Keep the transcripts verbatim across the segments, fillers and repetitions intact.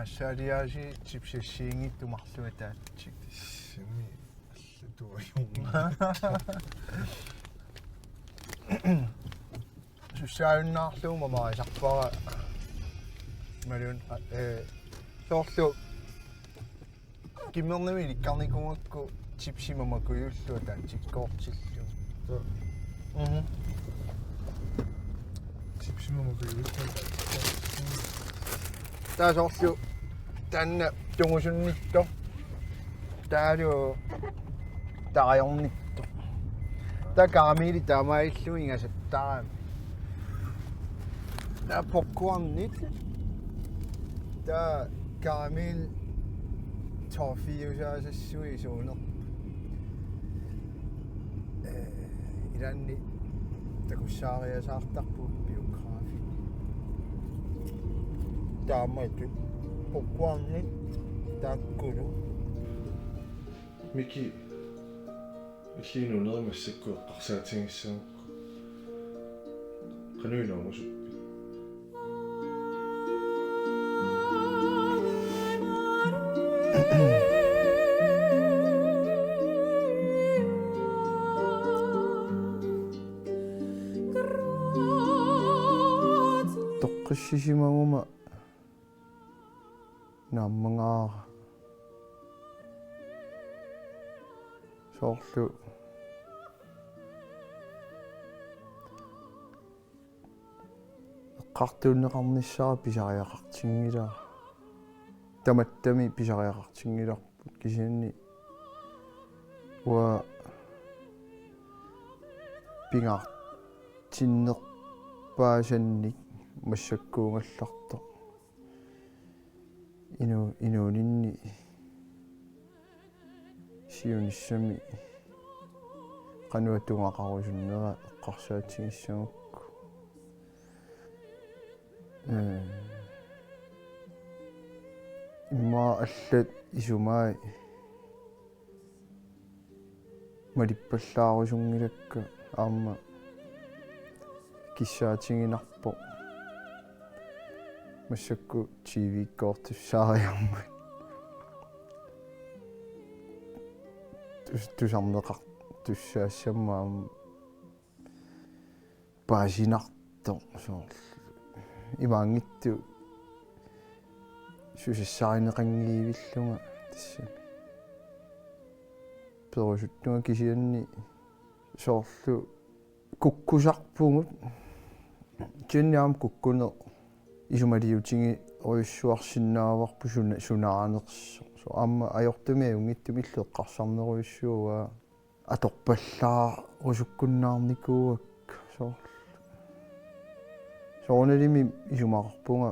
Assaaliaasi chipsi assigiinngitsut marluk ataatsik. Tassami allatuajuunga. Sussaajunnaarlugu mamarisarpara. Malun, eh, soorlu kimmernimi ilikkarnikuugakku chipsi mamakujullugu ataatsikkoortillugu. Soo. Mhm. Chipsi mamakujullugu ataatsikkoortillugu. Taava soorlu taanna tungusunnittoq. Taavalu tarajornittoq. Taava karameli taamaalilluni ingasattaarami. Taava popcornit. Taava karamel toffeeusaasassuit suunerput. Eh, ilaanni takussaariasaartarpugut biografit. Taamatut popcornit taakkulu. Miki, illiinut uneri massakkut eqqarsaatigissagukku. Qanoq ilumoorsuppit? Toqqissisimaguma naammangaara. Soorlu eqqartuunneqarnissara pisariaqartinngilara. Tamattami pisariaqartinngilarput kisianni uanga pingaartinnerpaasannik massakkuugallartoq. Inu-, inuuninni siunissami qanoq atugaqarusunnera eqqarsaatigissagukku. Eh, immaqa allat isumai malippallaarusunngilakka aamma kissaatiginarpoq. Massakkut T V-kkoortussaariarmat. Tus-, tusarneqartussaassammat aamma paasinartoq soorlu. Imaanngitsoq susassarineqanngivillunga tassami. Perusuttunga kisianni soorlu kukkusarpugut. Kisianni aamma kukkuneq isumaliutigerujussuarsinnaavarput suna-, sunaanersoq. Soorlu aamma ajortumik ajunngitsumik illit eqqarsarnerujussuuvoq. Atorpallaarusukkunnaarnikuuakka soorlu. Soorunalimi isumaqarpunga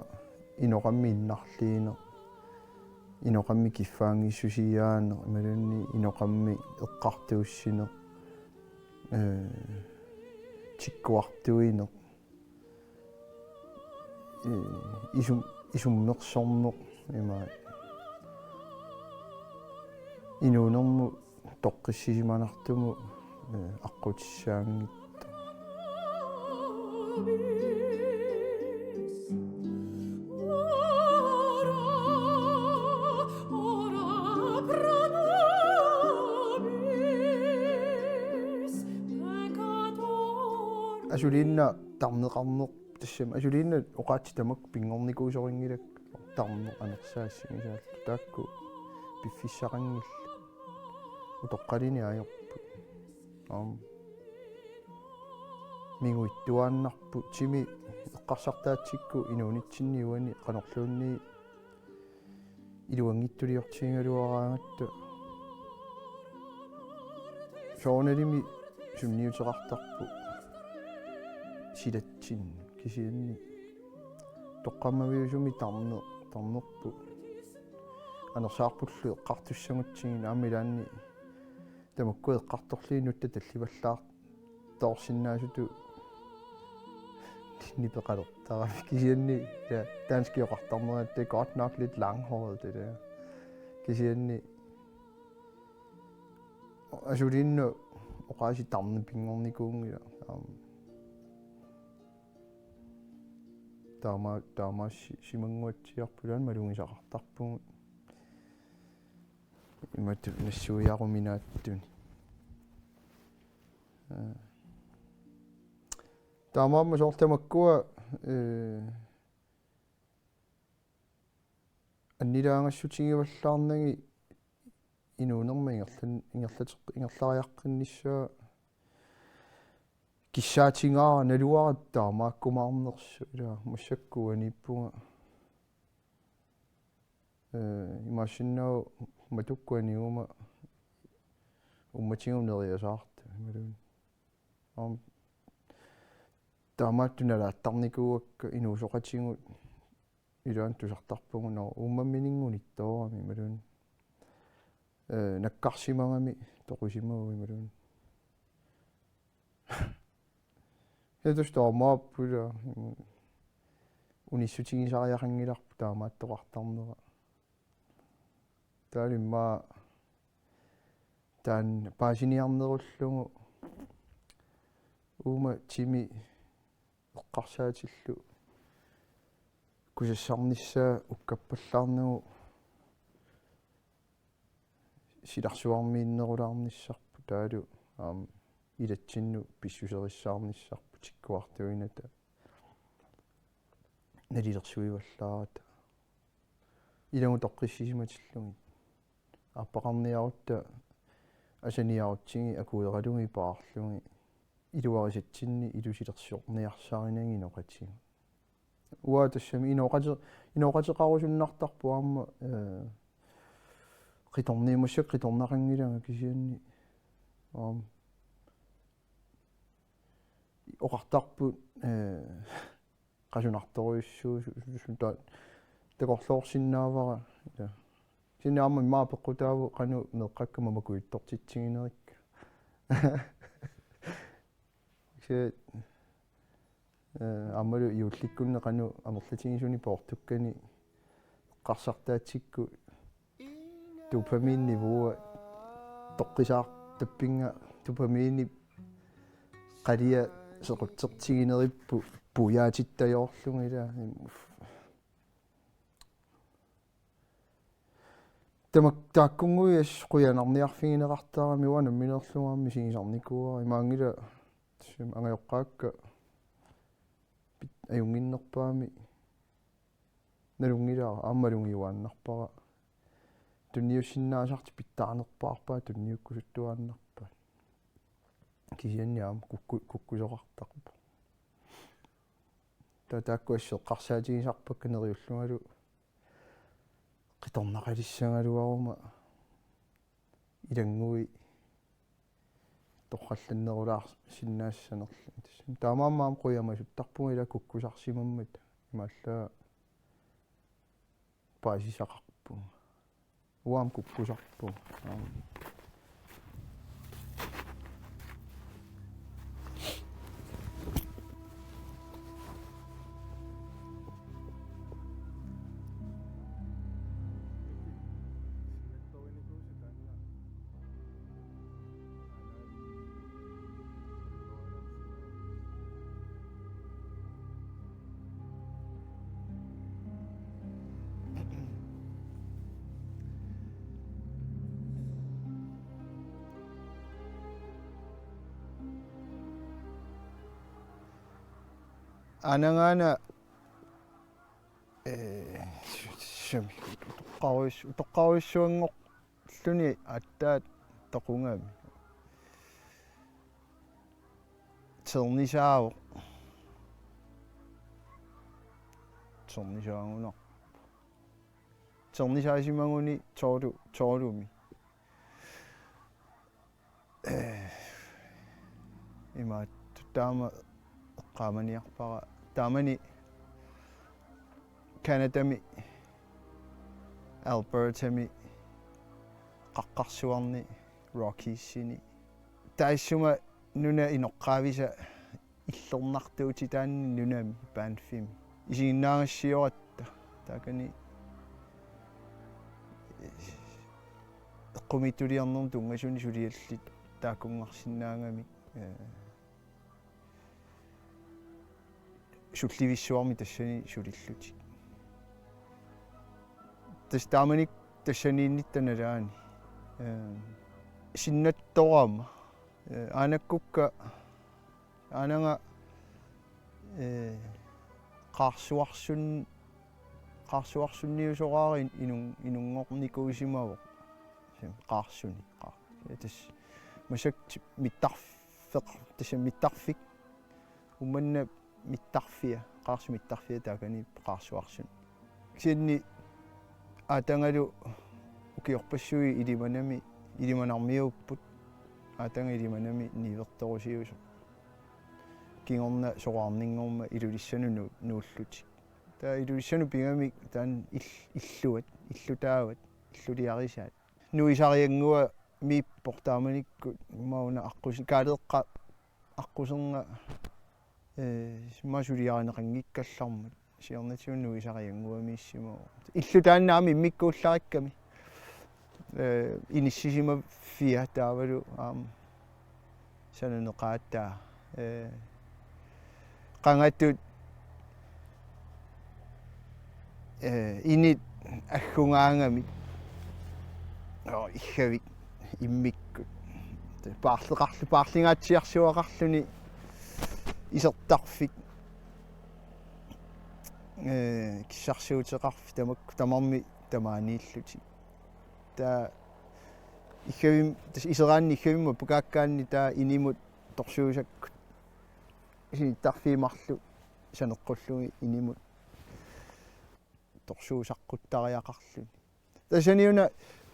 inoqammi innarliineq, inoqammi kiffaanngissusiaaneq, imaluunniit inoqammi eqqartuussineq, eh, tikkuartuineq. Eh, isum-, isummersorneq ima inuunermut toqqissisimanartumut, eh, aqqutissaanngitsoq. Asuliinnaq tarneqarneq tassami asuliinnaq oqaatsit tamakku pinngornikuusorinngilaat tarneq anersaassigisaallu taakku piffissaqanngillat utoqqalineq ajorput. Aamma. Minguttuaannarput timi eqqarsartaatsikkut inuunitsinni uani qanorluunniit iluanngitsuliortigigaluaraangatta. Soorunalimi sunniuteqartarpoq silatsinnut kisianni toqqammaviusumik tarne-, tarnerput. Anersaarpullu eqqartussagutsigit aamma ilaanni tamakku eqqartorlugit nuttat tallivallaartoorsinnaasutut nipeqalertarami kisianni, ja, danskioqartarnerat, det er godt nok lidt langhåret, det der. Kisianni asuliinnaq oqaasii tarneq pinngornikuunngilaq. Aamma. taama-, taamaassi-, simannguatsiarput, taanna malugisaqartarpugut. Imatut nassuiaruminaatsuni. Aa. Taamaammat soorlu tamakkua, ee, annilaangassutigivallaarnagit inuunerma ingerlan-, ingerlateq-, ingerlariaqqinnissaa kissaatigaara naluara taamaakkumaarnersoq, ilaa, massakkut aniippunga. Ee, imaassinnaavoq matukkut aniguma uummatiguma neriasaartut imaluunniit. Aamma taamaattut nalaattarnikuuakka inuusoqatigut, ilaanni tusartarpagut, nå, uummammininnguunittoorami imaluunniit. Ee, nakkarsimagami toqusimavoq imaluunniit. Etus taamaappoq, ilaa, unissutigisariaqanngilarput taamaattoqartarnera. Taava immaqa taanna paasiniarnerullugu uuma timi eqqarsaatillu kusassarnissaa ukkappallaarnagu silarsuarmiinnerulaarnissarput, taavalu aamma ilatsinnut pissuserissaarnissarput tikkuartuinata nalilersuivallaarata. Ilagut toqqissisimatillugit. Aappaqarniarutta asaniarutsigit akueralugit paarlugit iluarisatsinni ilusilersorniarsarinagit inoqatigut. Uanga tassami inooqate-, inooqateqarusunnartarpoq aamma, ee, qitorniumassak qitornaqanngilanga kisianni. Aamma oqartarput, ee, qasunartorujussuusoq, su-, su-, ta-, takorloorsinnaavara. Ja. Kisianni aamma immaqa peqqutaavoq qanoq meeqqakka mamakujuttortitsiginerikka. Kisianni, ee, aammalu juullikkunni qanoq amerlatigisunik poortukkani eqqarsartaatsikkut dopamine-niveauat toqqisaartappinnga, dopamine-p qalia sequtsertigineripput pujaatittajoorlugit, ilaa. Tamak-, taakkunnguit assut qujanarniarfigineqartarami, uanga nammineerlunga aamma misigisarnikuuara, imaanngilaq tassami angajoqqaakka pit-, ajunnginnerpaamik nalunngilara, aamma malugiuaannarpara. Tunniussinnaasartik pitsaanerpaarpaat tunniukkusuttuaannarpaat. Kisianni aamma kukku-, kukkusoqartarpoq. Taava taakku assut eqqarsaatigisarpakka neriullungalu qitornaqalissagaluaruma ilanngui torrallannerulaarsinnaassanerlugit. Tassami taamaammat aamma qujamasuttarpunga ilaa kukkusarsimammata. Imaallaat paasisaqarpunga. Uanga aamma kukkusarpunga. Aamma. Anangaana, ee, sumi, utoqqarujus-, utoqqarujussuanngorluni aatsaat toqungami. Ternisaavoq. Ternisaagunarpoq. Ternisaasimaguni tolv, tolvimi. Ee, imaattoq taama eqqaamaniarpara. Taamani Canadami, Albertami, qaqqarsuarni, Rockiesini. Taassuma nuna inoqqaavisa illernartuutitaanni nunami Banffimi. Isiginnaagassiooratta. Taakani eqqumiitsuliornermut tunngasunik suliallit taakkunngarsinnaagamik. Ee, sullivissuarmi tassani sulillutik. Tassa taamanikkut tassaniinnitta nalaani. Ee, sinnattorama. Ee, aanakkukka, aanaga, ee, qaarsuarsun-, qaarsuarsunniusoraara inun-, inunngornikuusimavoq. Qaarsuni. Qaa-, tassa massakkut mittarfeq-, tassa mittarfik. Uummannap mittarfia, Qaarsup mittarfia taakaniippoq Qaarsuarsunik. Kisianni aatagalu ukiorpassuit Ilimanami, Ilimanarmiuupput, aataga Ilimanami niuertorusiusoq. Kingorna soraarninngormat Ilulissanut nu-, nuullutik. Taava Ilulissanut pigamik taanna ill-, illuat, illutaavat, illuliarisaat. Nuisariannguamiippoq taamanikkut, immaqa una aqqus-, Kaaleeqqap aqqusernga, ee, immaqa suliarineqanngikkallarmat. Siornatigut nuisariannguamiissimavoq. Illu taanna aamma immikkuullarikkami. Ee, inissisimaffia taavalu aamma sananeqaataa. Ee, qangatut, ee, init aggugaangamik. Oo, iggavik immikkut. Paarleqarlu-, paarlingaatsiarsuaqarluni isertarfik. Ee, kissarsuuteqarfik tamakku tamarmik tamaaniillutik. Taava iggavim-, tassa iseraanni iggavimmi appakaakkaanni taava inimut torsuusakkut. Isinittarfiit marluk saneqqullugit inimut torsuusaqquttariaqarluni. Tassaniuna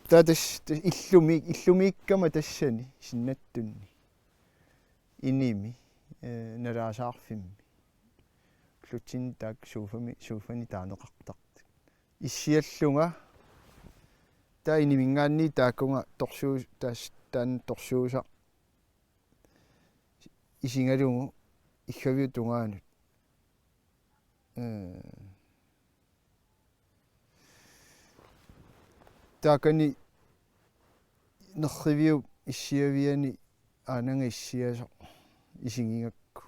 taava tas-, tas-, illumi-, illumiikkama tassani sinnattunni. Inimi, ee, nalaasaarfimmi. Ullutsinni taakku sofami, sofani taaneqartartut. Issiallunga, taava iniminngaanniit taakkunga torsuus-, taas-, taanna torsuusaq isigalugu iggaviup tungaanut. Ee, taakani nerriviup issiaviani aanaga issiasoq isigigakku.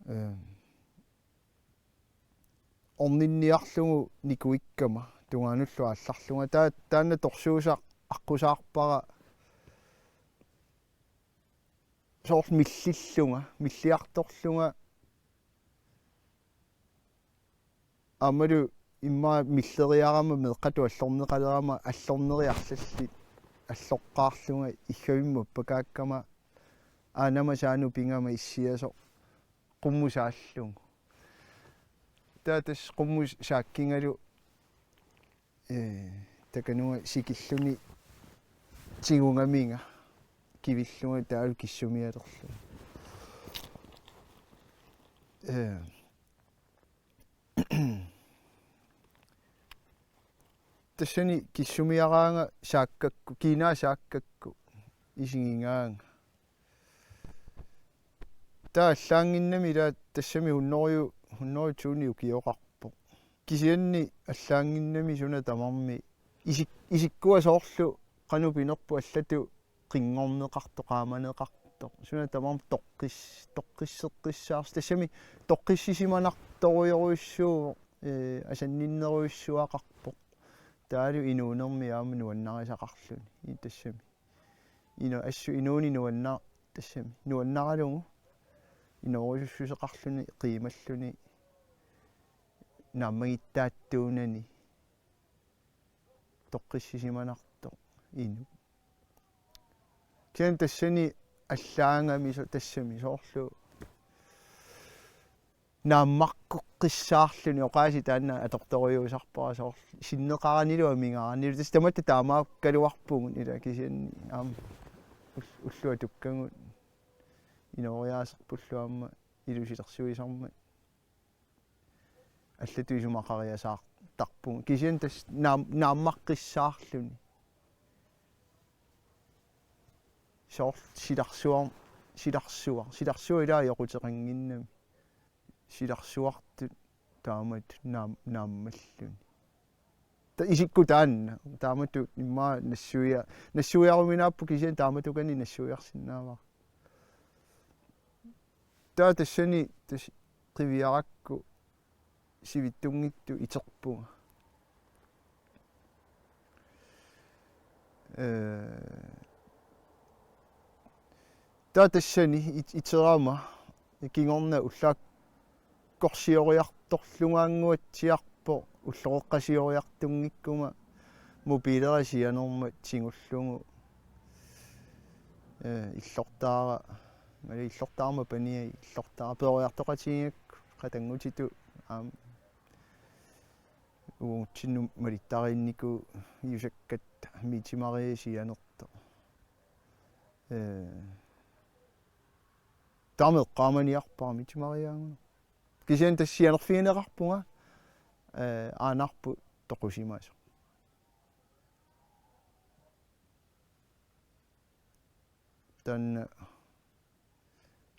Ee, orninniarlugu nikuikkama tungaanullu aallarlunga. Taa-, taanna torsuusaq aqqusaarpara soorlu millillunga, milliartorlunga. Aammalu immaqa milleriarama meeqqatut allorneqalerama allorneriarlallit alloqqaarlunga iggavimmut appakaakkama aanama saanut pigama issiasoq qummut saallugu. Taava tassa qummut saakkigalu, ee, takanunga sikilluni tigugaminga kivillunga taavalu kissumialerlunga. Ee, tassani kissumiaraanga saakkakku, kiinaa saakkakku isigigaanga. Taava allaannginnami ilaa tassami hundrede, hundrede tusind ukioqarpoq. Kisianni allaannginnami suna tamarmi isik-, isikkua soorlu qanoq pinerpoq allatut qinngorneqartoq, qaamaneqartoq. Suna tamarmi toqqis-, toqqisseqqissaarsi-, tassami toqqissisimanartorujorujussuuvoq, ee, asanninnerujussuaqarpoq. Taavalu inuunermi aamma nuannarisaqarluni. Ii tassami. Inu-, assut inuuneq nuanna-, tassami. Nuannaralugu inoorisussuseqarluni, qiimalluni, naammagittaattuunani toqqissisimanartoq inuk. Kisianni tassani allaagami so-, tassami soorlu naammakkoqqissaarluni oqaasii taanna atortorujuusarpara soorlu sinneqaranilu amigaranilu. Tassa tamatta taamaakkaluarpugut ilaa kisianni aamma ull-, ullut atukkagut inooriaaserpullu aamma ilusilersuisarmat allatut isumaqariasaartarpugut. Kisianni tassa naam-, naammaqqissaarluni. Soorlu silarsuar-, silarsuar-, silarsuaq ilaa ajoquteqannginnami. Silarsuartut taamatut naam-, naammalluni. Ta-, isikkut taanna, taamatut immaqa nassuia-, nassuiaruminaapput kisianni taamatukanik nassuiarsinnaavara. Taava tassani, tas-, qiviarakku sivitsunngitsut iterpunga. Ee, taava tassani it-, iterama kingorna ullaakkorsioriartorlungaannguatsiarpoq ulloqeqqasioriartunngikkuma mobiilera sianermat tigullugu, ee, illortaara, mali illortaarama paniai, illortaara peroriartoqatigiinngikkukku qatanngutitut aamma uagutsinnut malittariinnikuusakkatta Mette Marie sianertoq. Ee, taama eqqaamaniarpara Mette Mariaangunarpoq. Kisianni tassa sianerfigineqarpunga, ee, aanarput toqusimasoq. Taanna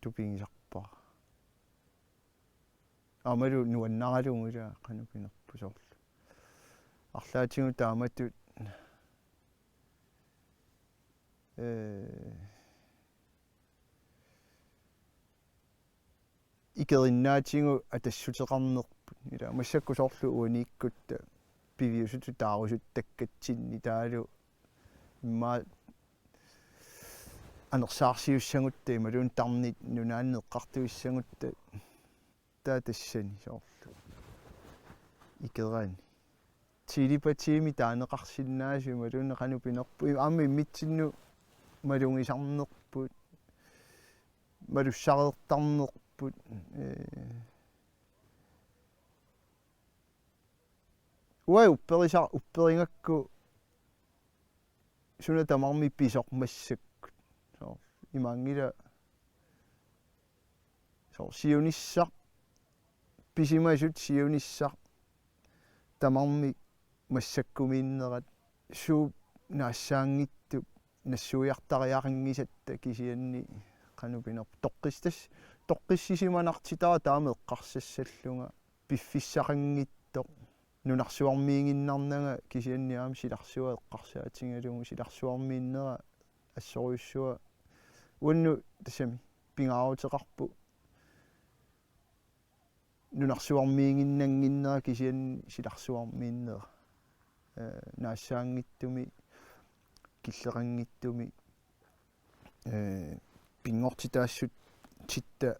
tupigisarpara. Aammalu nuannaralugu ila qanoq pinerpoq soorlu. Arlaatigut taamatut, ee, ikerinnaatigut atassuteqarnerput. Ila massakkut soorlu uaniikkutta piviusutut taarusuttakkatsinni taavalu immaqa anersaarsiussagutta imaluunniit tarnit nunaanni eqqartuissagutta taava tassani soorlu ikerani. Telepatiimik taaneqarsinnaasut imaluunniit qanoq pinerpoq. Aamma immitsinnut malugisarnerput, malussareertarnerput, ee, uanga upperisa-, upperigakku suna tamarmi pisoq massakkut. Soorlu imaanngilaq soorlu siunissaq, pisimasut siunissaq tamarmik massakkumiinnerat, suut naassaanngitsup nassuiartariaqanngisatta kisianni qanoq pinerpoq. Toqqis-, tassa toqqissisimanartitara taama eqqarsassallunga, piffissaqanngitsoq. Nunarsuarmiiginnarnanga kisianni aamma silarsuaq eqqarsaatigalugu, silarsuarmiinnera assorujussuaq. Uannut tassami pingaaruteqarpoq nunarsuarmiiginnannginnera kisianni silarsuarmiinnera. Ee, naassaanngitsumi, killeqanngitsumi, ee, pinngortitaassutsitta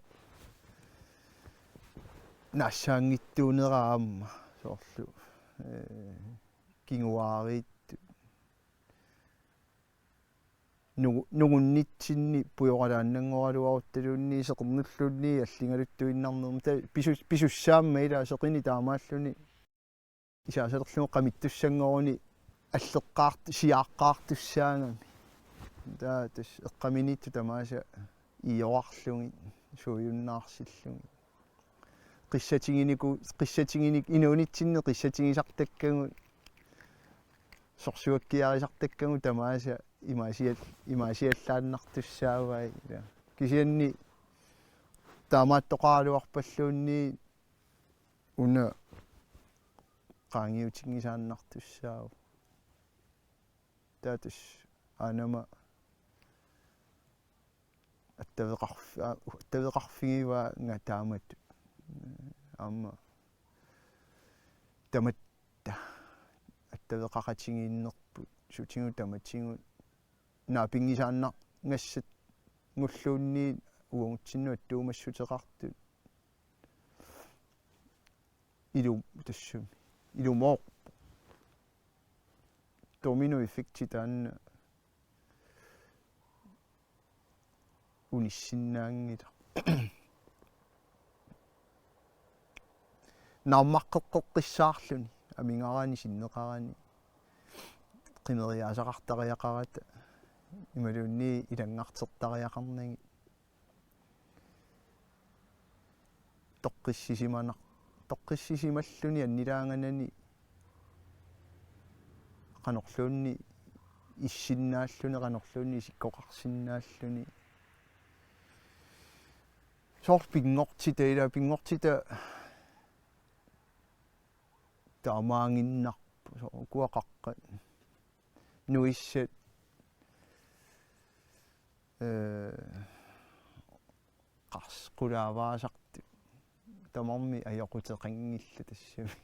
naassaanngitsuunera aamma soorlu, ee, kinguaariittut. Nungu-, nungunnitsinni pujoralaannanngoraluaruttaluunniit seqernullunniit alligaluttuinnarnermut. Taava pisu-, pisussaammat ila seqineq taamaalluni isaasalerlugu qamittussanngoruni alleqqaart-, siaaqqaartussaagami. Taava tassa eqqaminiittut tamaasa iorarlugit, suujunnaartillugit. Qissatiginniku-, qissatiginnik-, inuunitsinni qissatigisartakkagut, sorsuakkiarisartakkagut tamaasa imaasial-, imaasiallaannartussaavai. Ila. Kisianni taamaattoqaraluarpalluunniit una qaangiutinngisaannartussaavoq. Taava tassa aanama attaveqarf-, aa, attaveqarfigivaanga taamatut. Aamma tamatta attaveqaqatigiinnerput sutigut tamatigut naapinngisaannarngassagunngulluunniit uagutsinnut attuumassuteqartut. Ilu-, tassami. Ilumoorpoq. Dominoeffekti taanna unissinnaanngilaq. Naammaqqeqqeqqissaarluni, amigarani, sinneqarani, qimeriaasaqartariaqarata, imaluunniit ilanngartertariaqarnagit. Toqqissisimanar-, toqqissisimalluni annilaanganani qanorluunniit issinnaalluni, qanorluunniit isikkoqarsinnaalluni. Soorlu pinngortitaq, ila pinngortitaq taamaaginnarpoq, soorlu ukua qaqqat. Nuissat, ee, qars-, qulaavaasartut, tamarmik ajoquteqanngillat tassami.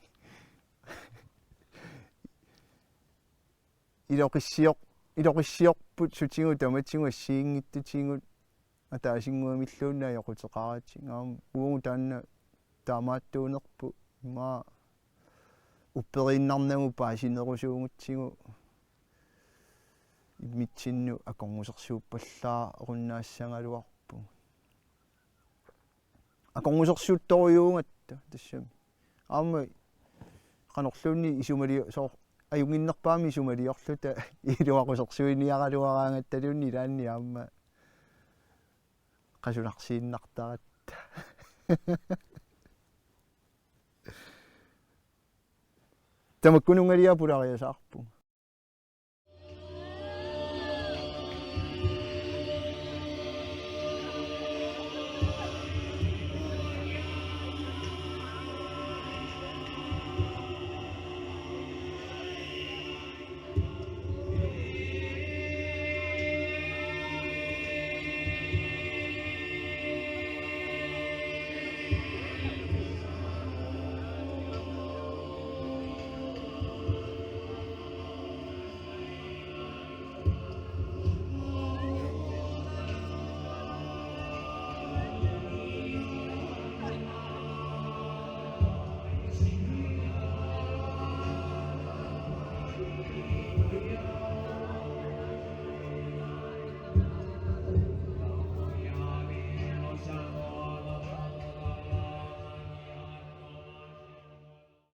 Iloqissioq-, iloqissiorput sutigut tamatigut assigiinngitsutigut ataasinnguamilluunniit ajoquteqaratik. Aamma uagut taanna taamaattuunerput immaqa upperiinnarnagu paasinerusuugutsigu immitsinnut akornusersuuppallaarunnaasagaluarpugut. Akornusersuuttorujuugatta tassami. Aamma qanorluunniit isumali-, soor-, ajunnginnerpaamik isumaliorluta iluaqusersuiniaraluaraangattaluunniit ilaanni aamma qasunarsiinnartaratta. Tamakkununnga pulariasaarpugut.